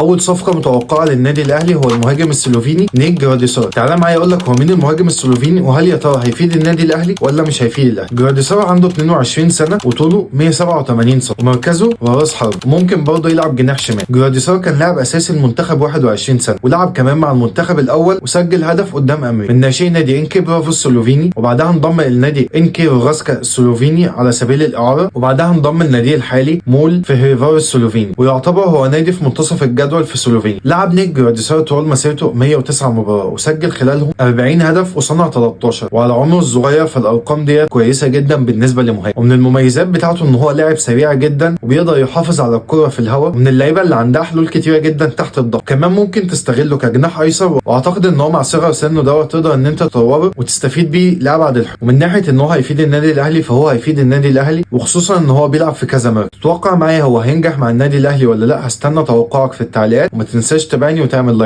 اول صفقة متوقعه للنادي الاهلي هو المهاجم السلوفيني نيك جراديسار. تعالى معايا اقول لك هو مين المهاجم السلوفيني، وهل يا ترى هيفيد النادي الاهلي ولا مش هيفيد الاهلي. جراديسار عنده 22 سنة وطوله 187 سم ومركزه راس حرب، وممكن برضه يلعب جناح شمال. جراديسار كان لاعب اساسي المنتخب 21 سنة، ولعب كمان مع المنتخب الاول وسجل هدف قدام امريكا. من ناشئ نادي انكي برافو السلوفيني، وبعدها انضم الى نادي انكي روغاسكا السلوفيني على سبيل الاعارة، وبعدها انضم لناديه الحالي مول في هيفار السلوفيني، ويعتبر هو نادي في منتصف الجدول في سلوفينيا. لعب نيك جراديسار طوال مسيرته 109 مباراة وسجل خلالهم 40 هدف وصنع 13، وعلى عمره الصغير فالارقام ديت كويسة جدا بالنسبة لمهاجم. ومن المميزات بتاعته ان هو لاعب سريع جدا وبيقدر يحافظ على الكره في الهواء، ومن اللعيبة اللي عندها حلول كتيرة جدا تحت الضغط. كمان ممكن تستغله كجناح ايسر، واعتقد ان هو مع صغر سنة دوت تقدر ان انت تطوره وتستفيد بيه لابعد الحدود. ومن ناحية ان هو هيفيد النادي الاهلي فهو هيفيد النادي الاهلي، وخصوصا ان هو بيلعب في كذا مركز. تتوقع معايا هو هينجح مع النادي الاهلي ولا لا؟ هستنى توقعك في التعليقات، وما تنساش تابعني وتعمل لايك.